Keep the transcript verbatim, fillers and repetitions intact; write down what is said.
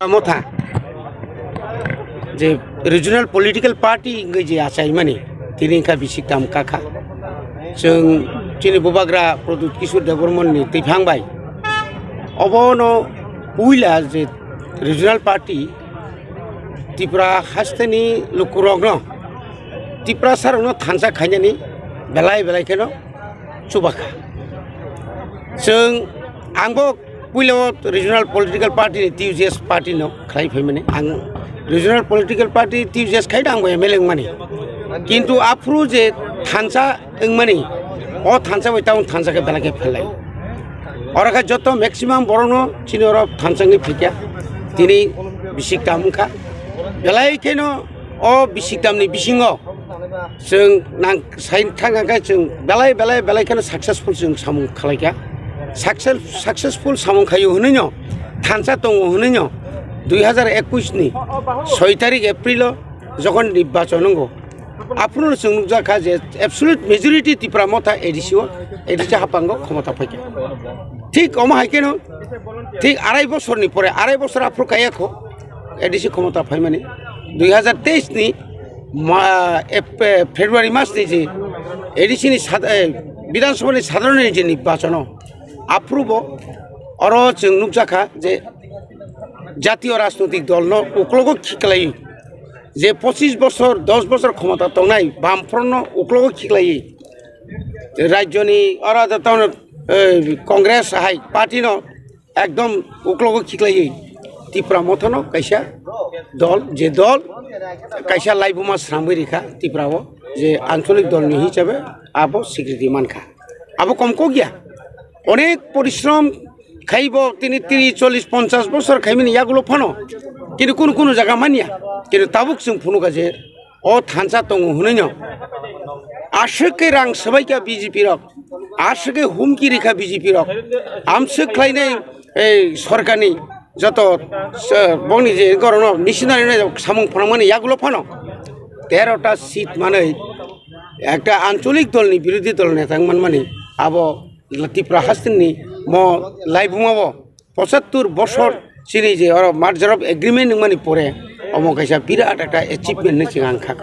Motha je regional political party wngwi je achaimani, tini wngkha bisik tam kakha. Chwng chini bubagra Pradyut Kishore Debbarmani twiphang bai obono puila je regional party Tripura hasteni lukurokno, Tiprasarokno thansa khainani belai belai kheno chubakha. Chwng, angbo puila o regional political party ni T U J S party no khlai phaimani, ang regional political party T U J S khai da angbo M L A wngmani, kintu aphuru je thansa wngmani, o thansa bai tabuk thansa khe belai khe pherlai. Oro khe joto maximum borokno chini oro thansa wngwi phaikha, tini bisik tam wngkha. Belai kheno o bisik tamni bisingo chwng nang sai thang khe chwng belai belai belai kheno successful chwng samung khlaikha. Success-, successful samung khaio hwnwino, thansa tongo hwnwino, dui hazar ekwis ni soi tarik April o jokhon nirbachon wngo, aphuru chwng nukjakha je absolute majority Tipra Motha A D C o, A D C haphango khomota phaikha. Thik omo hai kheno, thik arai bosorni pore, arai bosor aphuru kaya kho A D C khomota phaimani. Dui hazar teis ni ma-, Ep-, February mas ni je A D C ni sad-, eh, Bidhan Sabha ni sadharon ni je nirbachono aphuru bo oro chwng nukjakha je jatiyo rajnoitik dol no uklogo khiklai, je pochis bosor, dos bosor khomota tongnai Bamfront no uklogo khiklai, rajyoni oro joto, eh, Congress hai party no ekdom uklogo khiklaiwi Tipra Mothano kaisa dol, je dol kaisa laibuma sramwi rikha Tipra o, je ancholik dolni hisabe abo sikriti mankha. Abo kom kok ya, onek porishrom khaibo tini tris, chollish, ponchash bosor khaimani yagulo phano, kintu kunu kunu jaga manya, kintu tabuk chwng phunukha je o thansa tongo hwnwino. Aswk khe rang swbaikha B J P rok, aswk khe humki rikha B J P rok, amswk khlainai ei sorkarni joto, eh, bongni je gorokno missionary no samung phwnangmani yagulo phano tero ta seat manwi ekta ancholik dolni birodhi dol neta wng manmani abo Tipra hasteni mo laibuma bo pochattor bosor chini je oro merger of agreement wngmani pore omo kaisa birat ekta achievement hinwi chwng ang kha.